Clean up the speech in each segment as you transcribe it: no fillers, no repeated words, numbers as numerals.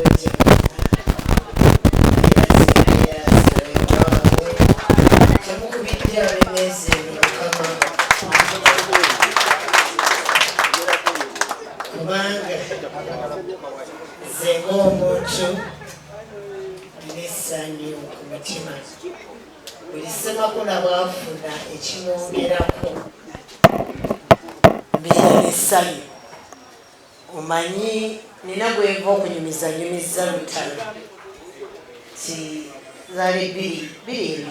Abalungi bonna, temukubidde ab'emmeeza eno Mukama, kubanga nze ng'omuntu nina essanyu ku mutima. Buli Ssemakula bw'afuna ekimwongerako, mbeera n'essanyu. Omanyi, nina gwenva okunyumiza, nyumiza lutalo ti zaali 222,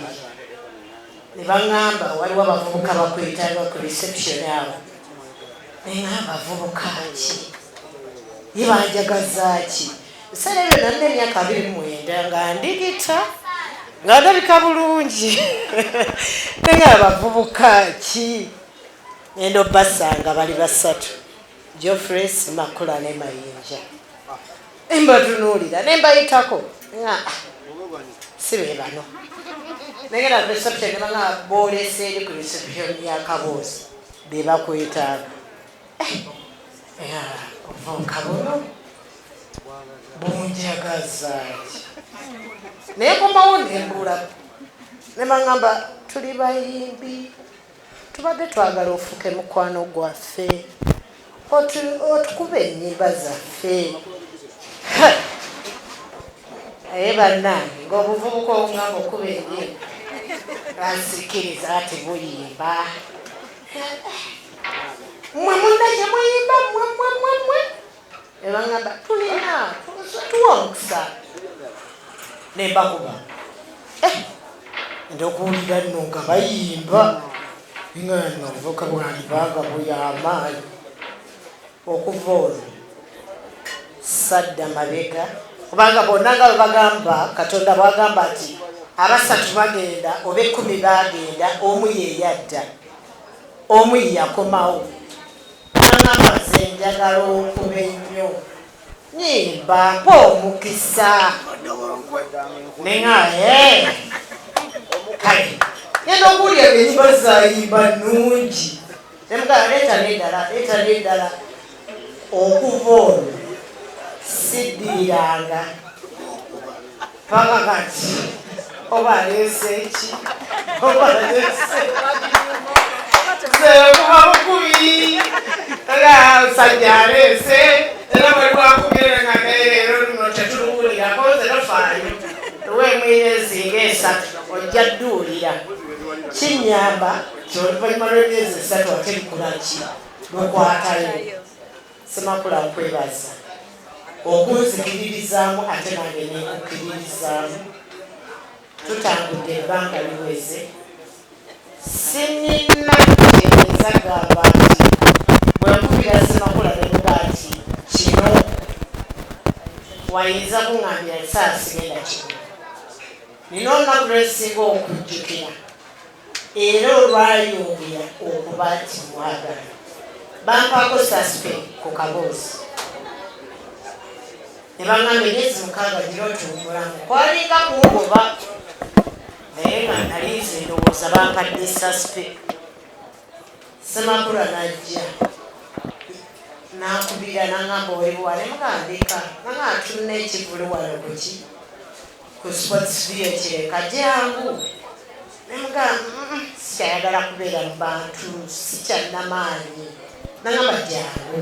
ne baŋŋamba waliwo abavubuka bakwetaaga ku reception awo. Neŋŋamba, abavubuka ki? Ye banjagaza ki? Ebiseera ebyo nalina emyaka 29, nga ndigita, nga ndabika bulungi. Naye abavubuka ki? Ngenda obbasanga bali basatu, Geoffrey, Makula ne Mayinja. Mbatunuulira ne mbayitako nga si be bano. Negenda ku reception ne banga boolesa eri ku reception ya kaboozi, be bakwetaaga. Obuvubuka buno bunjagaza ki? Naye komawo nembula ne baŋŋamba, tuli bayimbi, tubadde twagala ofuuke mukwano gwaffe, otukuba ennyimba zaffe. Naye bannange, ng'obuvubuka obungamba okuba ennyimba, bansikiriza ati buyimba. Mmwe munna gye muyimba, mmwe mmwe mmwe mmwe? Ne baŋŋamba, tulina tuwa omukisa. Ne mbakuba nda okuwulira nno nga bayimba, nga nno obuvuka bwandibanga buyamaanyi. Okuva olwo sadda mabega, kubanga bonna nga bwe bagamba, Katonda bwagamba nti abasatu bagenda oba 10 bagenda, omu ye yadda, omu ye yakomawo. Nangamba, nze njagala okuba ennyo nyimba, mpa omukisa. Nenga kale ngenda okuwulira enyimba zayimba nnungi. Nemugala, leeta neddala, leeta neddala. Okuva olwo siddiriranga paka kati. Oba aleese ki, oba aleese kuba bukubi musajja aleese, era bwe twakubire nga naye leero luno tetuluwulirako. Nze tofaayo, tuwa emyezi nga 3, ojja dduwulira. Kinyamba ti oluvannyuma lw'emyezi 3 ate lukulaki lukwatayo. Semakula, nkwebaza okunzikiririzaamu, ate nange nenkukkiririzaamu. Tutambudde ebbanga liweze. Sinina kyenyinza gamba nti bwe nkubira Semakula nemuga nti kino wayinza kuŋŋambira saa sigenda kino. Nina olunaku lwensinga okujjukira era olwayongera okuba nti mwagala. Bampaako suspe ku kaboozi ne baŋŋamba emyezi 6 gira otuwumulamu. Kwalinga kungoba, naye nga nali nze ndowooza bampadde suspe. Semakula najja nankubira, naŋŋamba, oli buwa? Ne mugandika, naŋŋamba, tulina ekivulu wano kuki ku Sports Village, Kireka, jangu. Nemugamba, sikyayagala kubeera mu bantu, sikyannamaanyi. Naŋŋamba, jangu.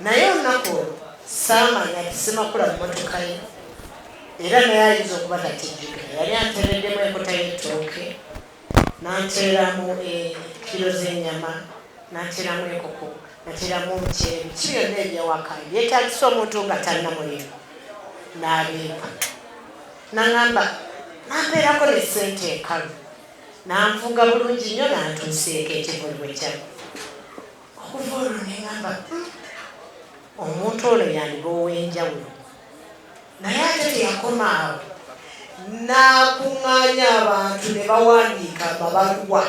Naye olunaku olwo saamanya ti Semakula mmotoka ye, era naye ayinza okuba takijjukira, yali antereddemu enkota y'ettooke, nanteeramu kiro z'ennyama, nanteeramu enkoko, nateeramu omuceere, biki byonna ebyewaka ebyetagisa omuntu nga talina mulimu, n'abimpa. Naŋŋamba, nampeerako ne ssente enkalu, nanvuga bulungi nnyo, nantuuseeko ekivulu bwe kyagwa. Okuva olwo neŋŋamba, omuntu ono yandiba ow'enjawulo." Naye ate teyakoma awo, n'akuŋŋaanya abantu ne bawandiika amabaluwa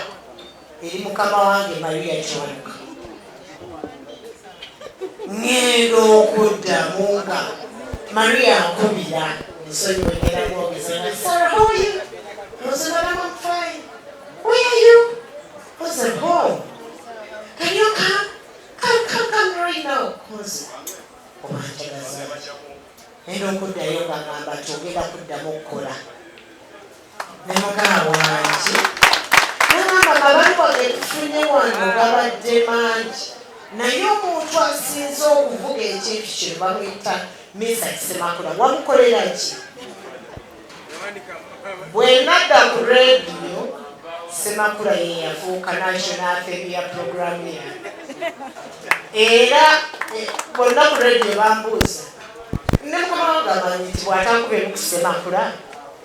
eri mukama wange Maria Kiwanuka. Ŋŋenda okuddamu nga Maria nkubira, nsonyiwe, ngenda kwogeza nga, "Sarah, how are you?" I was like, "Madam, I'm fine. Where are you?" I was at home. "Can you come? Come, come, come right now." Nze obanjagaza. Ngenda okuddayo nga ngamba nti ogenda kuddamu okukola. Ne mugamba wangi. Nagamba amabaluwa ge tufunye wano gabadde mangi naye omuntu asinze okuvuga ekintu kino bamuyita Mesach Ssemakula. Wamukolera ki? Bwe nadda ku rediyo Ssemakula ye yafuuka national anthem ya pulogulaamu yange era eh, bonna ku rediyo bambuuza ne mukama wange amanyi nti bw'atankubemu ku Ssemakula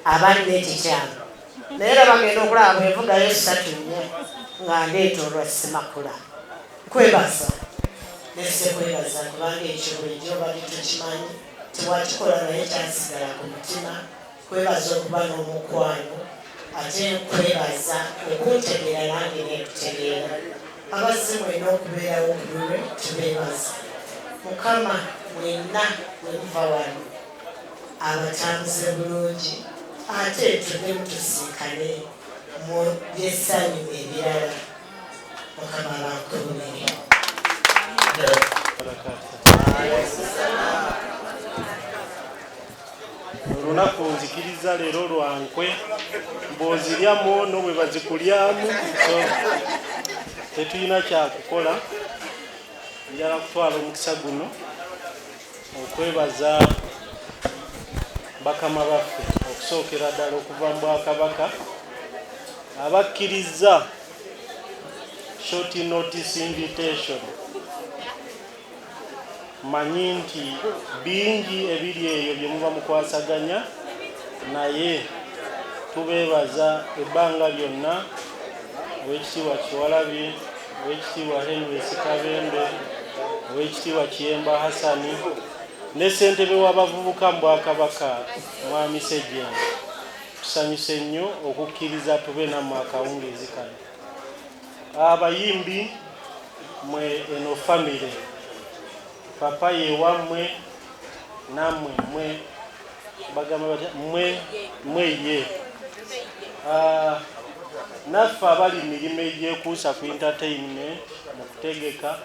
aba alina ekikyamu naye era bagenda okulaba bwenvugayo ssatu nnya nga ndeeta olwa Ssemakula. Nkwebaza nesse kwebaza kubanga ekyo bulijjo obadde tokimanyi tewakikola naye kyansigala ku mutima. Kwebaza okuba n'omukwano ate nkwebaza okuntegeera nange nekutegeera. Abazze mwena okubeerawo ku lulwe tubeebaza. Mukama mwenna bwe muva wano abatambuze bulungi ate tuddemu tusinkane mu by'essanyu ebirala. Mukama abakuumire. Olunaku nzikiriza leero lwankwe bw'ozirya mwono bwe bazikulyamu so tetulina kyakukola. Njala kutwala omukisa guno okwebaza bakama baffe okusookera ddala okuva mu Bwakabaka abakkirizza short notice invitation. Manyi nti bingi ebiri eyo bye muba mukwasaganya naye tubeebaza ebbanga lyonna. Owekitiibwa Kiwalabye, Owekitiibwa Henry Ssekabembe, Owekitiibwa Kiyemba Hassan ne ssentebe w'abavubuka mu Bwakabaka Mwami Ssejjengo. Tusanyuse nnyo okukkiriza tube nammwe akawungeezi kano. Abayimbi mwe eno famire papa yewammwe nammwe mwe bagamba batya mwe mwe ye ah, naffe abali mirimu egyekuusa ku entertainment mu kutegeka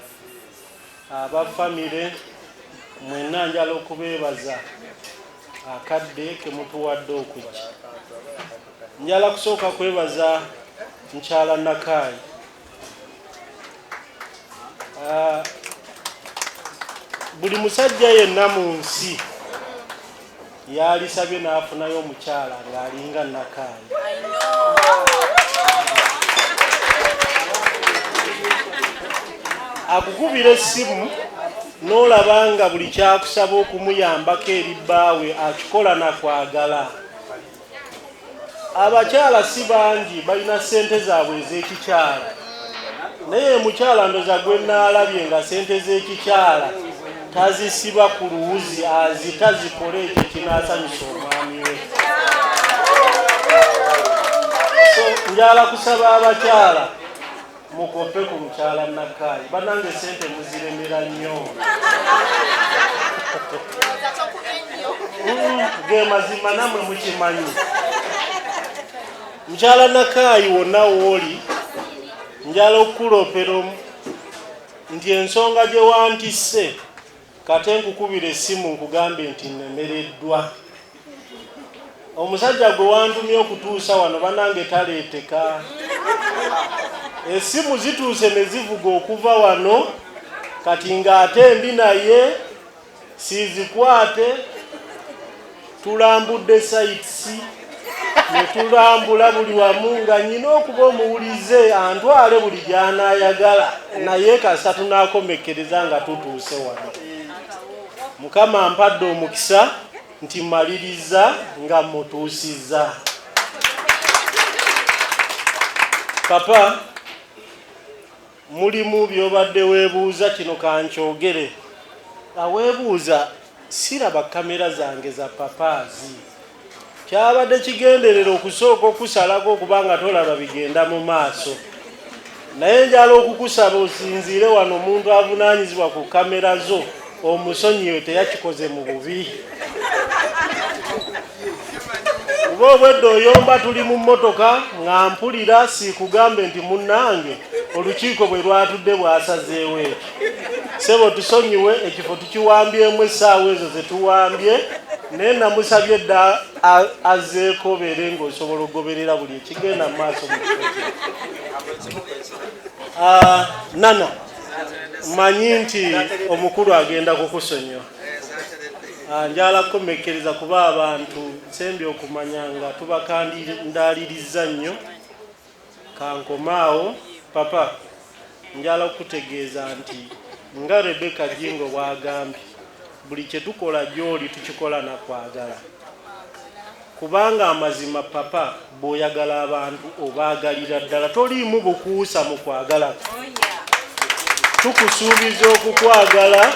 aba famire mwenna njala okubeebaza akadde kemutuwadde okujja. Njala kusooka kwebaza mukyala Nakaayi. Ah, buli musajja yenna mu nsi yaalisabye n'afunayo omukyala ng'alinga Nakaayi. Akukubira essimu n'olaba nga buli kyakusaba okumuyambako eri bbaawe akikola na kwagala. Abakyala si bangi balina ssente zaabwe ez'ekikyala, naye mukyala ndoza gwe naalabye nga ssente z'ekikyala tazisiba ku luwuzi, azita zikole ekyo ekinaasanyusa omwami we. So njala kusaba abakyala mukope ku mukyala Nakaayi, banange sente muziremera nnyo. Ge mazima namwe mukimanyi. Mukyala Nakaayi wonna wooli njala okukuloopera nti ensonga gye wantisse kate nkukubira essimu nkugambe nti nnemereddwa. Omusajja gwe wantumye okutuusa wano banange taleeteka. Essimu zituuse ne zivuga okuva wano kati ng'ate ndi naye siizikwate. Tulambudde sites ne tulambula buli wamu nga nyina okuba omuwulize antwale buli gy'anaayagala naye kasita tunaakomekkereza nga tutuuse wano. Mukama ampadde omukisa nti mmaliriza nga mmutuusizza. Papa, mulimu by'obadde weebuuza kino kankyogere. Aweebuuza siraba kamera zange za papaazi. Kyabadde kigenderera okusooka okusalako okuba nga tolaba bigenda mu maaso. Naye njala okukusaba osinziire wano omuntu avunaanyizibwa ku kamera zo omusonyiwe teyakikoze mu bubi. Kuba obwedda oyomba tuli mu mmotoka nga mpulira siikugambe nti munnange olukiiko bwe lwatudde bwasazeewo ekyo. Ssebo tusonyiwe ekifo tukiwambyemu essaawa ezo ze tuwambye. Naye namusabye dda azzeeko obeere ng'osobola okugoberera buli ekigenda mu maaso mu kifo kino. Nana, manyi nti omukulu agenda kukusonyiwa. Njagala kukomekkereza kuba abantu nsembye okumanya nga tubakandaaliriza nnyo. Kankomaawo papa, njagala kukutegeeza nti nga Rebecca Jingo bw'agambye, buli kye tukola gy'oli tukikola na kwagala, kubanga amazima papa bw'oyagala abantu obaagalira ddala, toliimu bukuusa mu kwagala. Tukusuubiza okukwagala,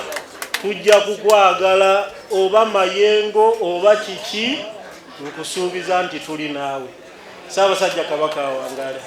tujja kukwagala oba mayengo oba kiki, nkusuubiza nti tuli naawe. Ssaabasajja Kabaka awangaale.